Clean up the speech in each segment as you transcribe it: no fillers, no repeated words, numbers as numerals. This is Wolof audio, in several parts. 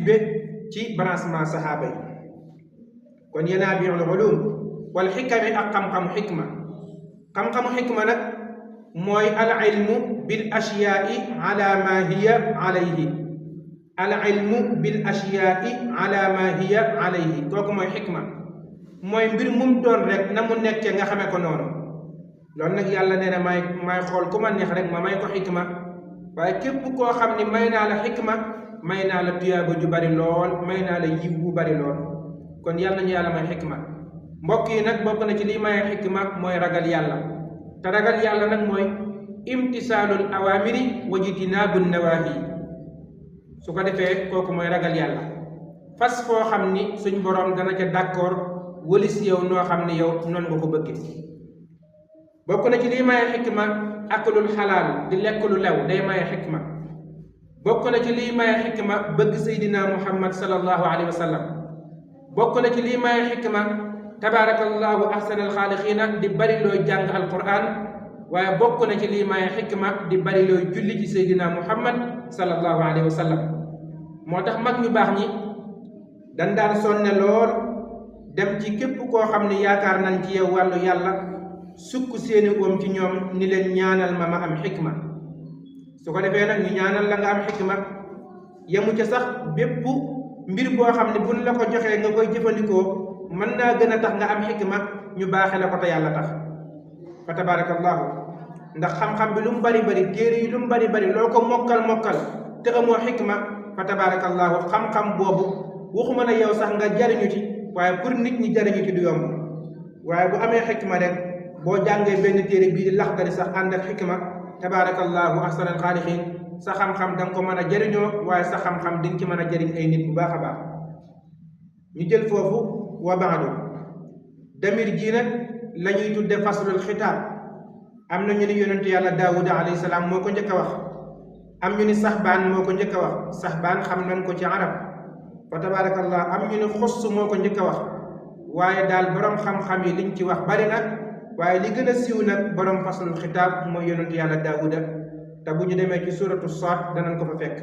tibbe ci branchement saxaaba yi kon yanaabiul ulum wal xikami ak xam-xamu xikma xam-xamu xikma nag mooy al ilmu bil ashyaai ala ma hiya alayhi al ilmu bil ashyaai ala ma hiya alayhi kooku mooy xikma mooy mbir mum doon rek na mu nekkee nga xamee ko noonu loolu nag yàlla nee na may xool ku ma neex rek ma may ko xikma waaye képp koo xam ni may naa la xikma may naa la tuyaaba ju bari lool may naa la yiw bu bari lool kon yàlla nañu yàlla may xikma mbokk yi nag bokk na ci lii may xikma mooy ragal yàlla te ragal yàlla nag mooy imtisaalul awaamiri wa jitinaabun nawaahi su ko defee kooku mooy ragal yàlla fas foo xam ni suñ boroom dana ca d'accord wëlis yow noo xam ne yow noonu nga ko bëggee bokk na ci lii maye xikma akulul xalaal di lekk lu lew day maye xikma bokk na ci lii maye xikma bëgg seydina muhammad sallallahu alayhi wa sallam bokk na ci lii maye xikma tabaarakallahu ahsanal xaaliqiina di bari looy jàng alquran waaye bokk na ci lii maye xikma di bari looy julli ci seydina muhammad sallallahu alayhi wa sallam moo tax mag ñu baax ñi dañ daan sonne lool dem ci képp koo xam ne yaakaar nañ ci yow wàllu yàlla sukk seeni oom ci ñoom ni leen ñaanal ma am xikma su ko defee nag ñu ñaanal la nga am xikma yemu ca sax bépp mbir boo xam ne buñ la ko joxee nga koy jëfandikoo mën naa gën a tax nga am xikma ñu baaxe la ko te yàlla tax fa tabarakallahu ndax xam-xam bi lu mu bari bari téere yi lu mu bari bari loo ko mokkal te amoo xikma fa tabarakallahu xam-xam boobu waxuma ne yow sax nga jariñu ci waaye pour nit ñi jariñu ci du yomb waaye bu amee xikma rek boo jàngee benn téere bii di Laxdari sax ànd ak xikma tabaarakallahu ahsanal xaaliqiin sa xam-xam da nga ko mën a jëriñoo waaye sa xam-xam di nga ci mën a jëriñ ay nit bu baax a baax ñu jël foofu wa baadu damir ji nag la ñuy tudde faslul xitaab am na ñu ni yonentu yàlla daawuda alayhi salaam moo ko njëkk a wax am ñu ni saxbaan moo ko njëkk a wax saxbaan xam nañ ko ci arab fa tabaarakallah am ñu ni xuss moo ko njëkk a wax waaye daal boroom xam-xam yi liñ ci wax bari na waaye li gën a siiw nag boroom faslul xitaab mooy yonentu yàlla daawuda te bu ñu demee ci suratu Saad danañ ko fa fekk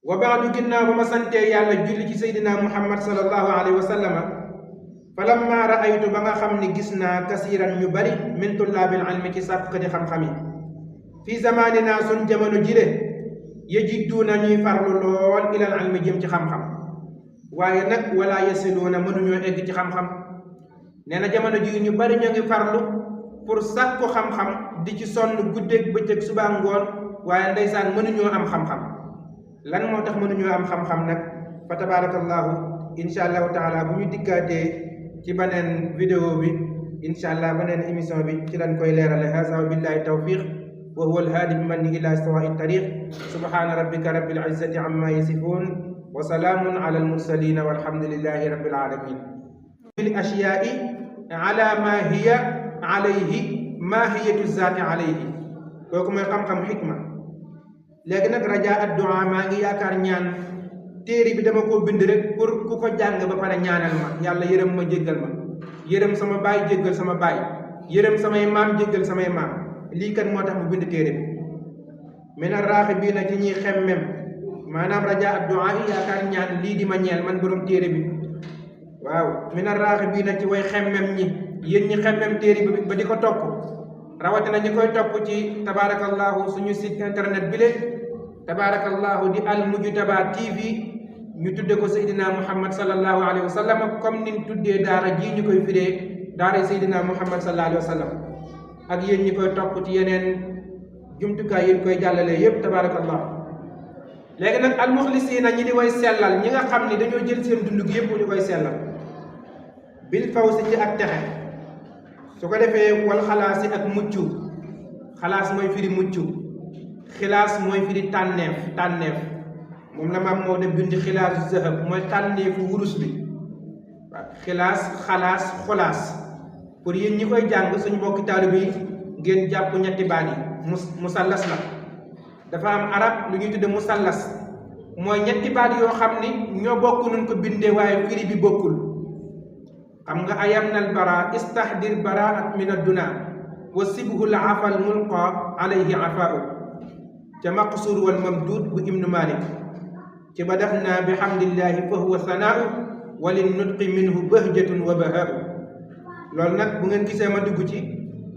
wa baadu ginnaaw ba ma santee yàlla julli ci seydina muhammad sallallahu alayhi wa sallama falamma raaytu ba nga xam ni gis naa kasiiran ñu bari min tullaabil ilmi ci sàkkati xam-xam yi fii zamaninaa suñ jamono jile yajidduuna ñuy farlu lool ilal ilmi jëm ci xam-xam waaye nag wala yasiluuna mënuñoo egg ci xam-xam nee na jamono ji ñu bari ñoo ngi farlu pour sàkku xam-xam di ci sonn guddeeg bëccëg subaa ngoon waaye ndeysaan mënuñoo am xam-xam lan moo tax mënuñoo am xam-xam nag fa tabarakallahu insha allahu taala bu ñu dikkaatee ci beneen vidéo bi insha allah beneen émission bi ci lañ koy leerale haza wa billahi tawfiq wa huwa alhaadi bi manni ila sawa'i tariq subhana rabbika rabbil izzati amma yasifun wa salaamun ala almursalin walhamdulillahi rabbil alamin bil ashyaa'i ala ma hiya alayhi mahiyatu zaati alayhi kooku mooy xam-xam xikma léegi nag raja addu'a maa ngi yaakaar ñaan téere bi dama koo bind rek pour ku ko jàng ba pare ñaanal ma yàlla yërëm ma jéggal ma yërëm sama baay jéggal sama baay yërëm samay maam jéggal samay maam lii kan moo tax mu bind téere bi mina raaxibiina ci ñuy xemmem maanaam raja addu'a yi yaakaar ñaan lii di ma ñeel man borom téere bi waaw mina raaxibiina ci way xemmem ñi yéen ñi xemmem téere bi ba di ko topp rawatina ñi koy topp ci tabaarakallahu suñu site internet bi le tabaarakallahu di Al Mujtaba TV ñu tudde ko Seydina Muhammad sallallahu alayhi wa sallam comme niñ tuddee daara ji ñu koy firee daara Seydina Muhammad sallallahu alayhi wa sallam ak yéen ñi koy topp ci yeneen jumtukaay yi koy jàllalee yépp tabaarakallahu léegi nag al muxlisiina ñi di koy sellal ñi nga xam ni dañoo jël seen dund gi yépp ñu koy sellal bil fawsi ci ak texe su ko defee wal xalaasi ak mucc xalaas mooy firi mucc xilaas mooy firi tànneef moom la maam moo de bind xilaasu zahab mooy tànneefu wurus bi waaw xilaas xalaas xolaas pour yéen ñi koy jàng suñu mbokki taalibe yi ngeen jàpp ñetti baat yi musallas la dafa am arab lu ñuy tudde musallas mooy ñetti baat yoo xam ni ñoo bokk nun ko bindee waaye firi bi bokkul xam nga ayam nal bara istahdir baraat min adduna wa sibhul afal mulqa alayhi afaau ca maqsuur wal mamduud bu ibnu malik ci badaxnaa bi hamdillahi fa huwa sanaau wa lin nutqi minhu bahjatun wa bahaau. loolu nag bu ngeen gisee ma dugg ci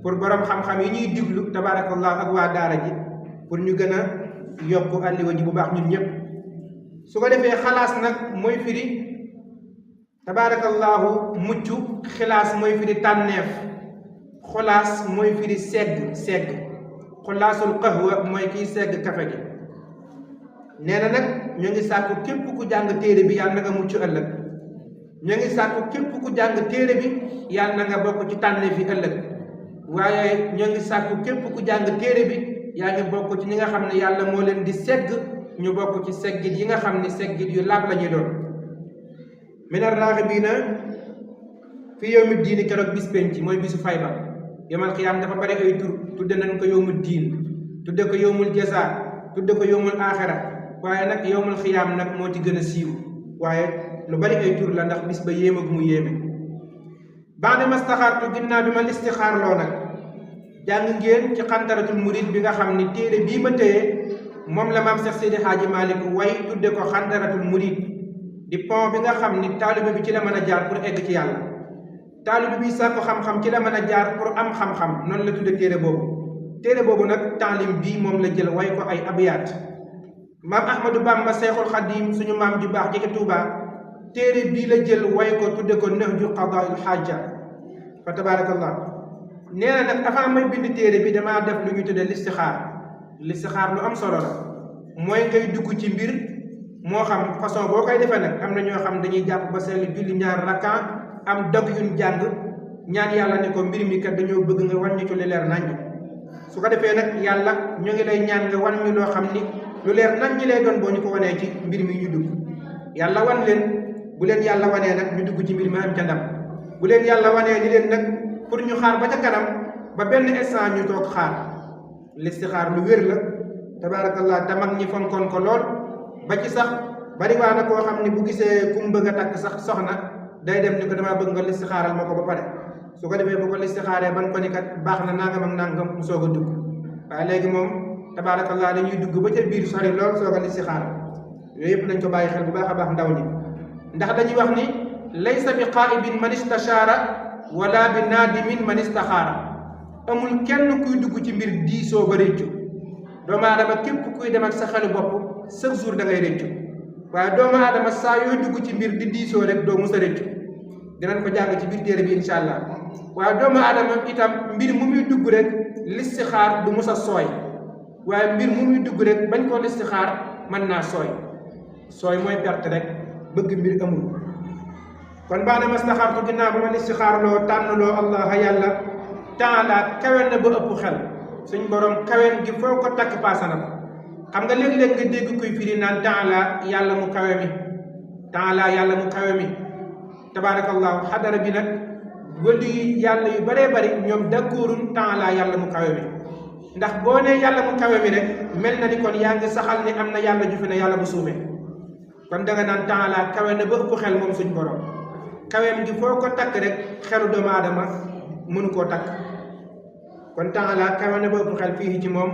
pour borom xam-xam yi ñuy diglu tabaarakallah ak waa daara ji pour ñu gën a yokk àlliwa ji bu baax ñun ñëpp. su ko defee xalaas nag mooy firi tabaarakallahu mucc, xilaas mooy firi tànneef, xolaas mooy firi segg xolaasul qahwa mooy kiy segg kafe gi. nee na nag ñu ngi sàkku képp ku jàng téere bi yàlla na nga mucc ëllëg. ñu ngi sàkku képp ku jàng téere bi yàlla na nga bokk ci tànneef yi ëllëg. waaye ñu ngi sàkku képp ku jàng téere bi yaa ngi bokk ci ñi nga xam ne yàlla moo leen di segg, ñu bokk ci seggit yi nga xam ne seggit yu laab la ñuy doon. minar raaxibiina fi yawmi diini, keroog bis penc mooy bisu fayba. yawmal qiyaam dafa bari ay tur, tudde nañ ko yawmu diin, tudde ko yawmul jazaa, tudde ko yawmul aaxira, waaye nag yawmul qiyaam nag moo ci gën a siiw. waaye lu bari ay tur la ndax bis ba yéem ak mu yéeme. baada mastaxaartu, ginnaaw bi ma listixaarloo nag jàng ngeen ci xantaratul murid bi nga xam ni téere bii ma téye moom la maam Seex Seydi Haaji Malick way tudde ko xantaratul murid, di pont bi nga xam ni taalibe bi ci la mën a jaar pour egg ci yàlla. taalibe bi sàkku xam-xam ci la mën a jaar pour am xam-xam, noonu la tudde téere boobu. téere boobu nag taalim bii moom la jël way ko ay abiyaat. maam Ahmadou Bamba Seexul Xadiim suñu maam ju baax ji ci Tuubaa téere bii la jël way ko tudde ko Nahju Qadaa'il Haaja fa tabaarakallah. nee na nag avant may bind téere bi damaa def lu ñu tudde listixaar lu am solo la. mooy ngay dugg ci mbir moo xam façon boo koy defee nag am na ñoo xam dañuy jàpp ba seen julli ñaar rakkaan am dog yuñ jàng ñaan yàlla ne ko mbir mi kat dañoo bëgg nga wan ñu ci lu leer naññ. su ko defee nag yàlla ñu ngi lay ñaan nga wan ñu loo xam ni lu leer naññ lay doon boo ñu ko wanee ci mbir mi ñu dugg. yàlla wan leen, bu leen yàlla wanee nag ñu dugg ci mbir mi am ca ndam. bu leen yàlla wanee ni leen nag pour ñu xaar ba ca kanam ba benn instant ñu toog xaar. listixaar lu wér la tabaarakallah, te mag ñi fonkoon ko lool. ba ci sax bari waa na koo xam ni bu gisee ku mu bëgg a takk sax soxna day dem ni ko damaa bëgg nga listixaaral ma ko ba pare. su ko defee bu ko listixaaree ban ko ni kat baax na nangam ak nangam mu soog a dugg. waaye léegi moom tabaarakallah dañuy dugg ba ca biir sori lool soog a listixaar. yooyu yëpp nañ ko bàyyi xel bu baax a baax ndaw ñi, ndax dañuy wax ni laysa bi qaa'ibin man istashaara wala bi naadimin man istaxaara. amul kenn kuy dugg ci mbir diisoo ba réccu. doomu aadama képp kuy dem ak sa xelu bopp chaque jour da ngay réccu, waaye doomu aadama saa yooy dugg ci mbir di diisoo rek doo mus a réccu. dinañ ko jàng ci biir téere bi incha allah. waaye doomu aadama itam mbir mu muy dugg rek listixaar du mus a sooy, waaye mbir mu muy dugg rek bañ koo listixaar mën naa sooy mooy perte rek, bëgg mbir amul. kon baana mastaxaartu ginnaaw ba ma listixaarloo tànnloo allah yàlla taala kawen na ba ëpp xel. suñ borom kawen gi foo ko takk paasana ko. xam nga léeg-léeg nga dégg kuy firi naan taala yàlla mu kawe mi, taala yàlla mu kawe mi tabaarakallahu. xadara bi nag wëllu yi yàlla yu baree bari ñoom d'accordun taala yàlla mu kawe mi, ndax boo nee yàlla mu kawe mi rek mel na ni kon yaa ngi saxal ni am na yàlla ju fi ne yàlla bu suufee. kon danga naan taala kawe na ba ëpp xel moom suñ borom. kaweem gi foo ko takk rek xelu doomu aadama mënu koo takk. kon taala kawe na ba ëpp xel fii ci moom.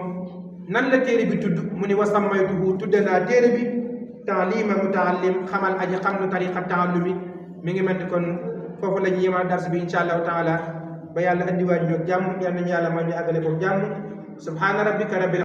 nan la téere bi tudd mu ni wasammaytuhu tudde naa téere bi taalima mutaallim, xamal aji xam lu tariqa taallumi. mi ngi mel ni kon foofu la ñu yemal dars bi incha allahu taala ba yàlla andiwaat ñu ak jàmm. yal nañu yàlla may ñu àggale ko jàmm. subhaana rabbika rabbil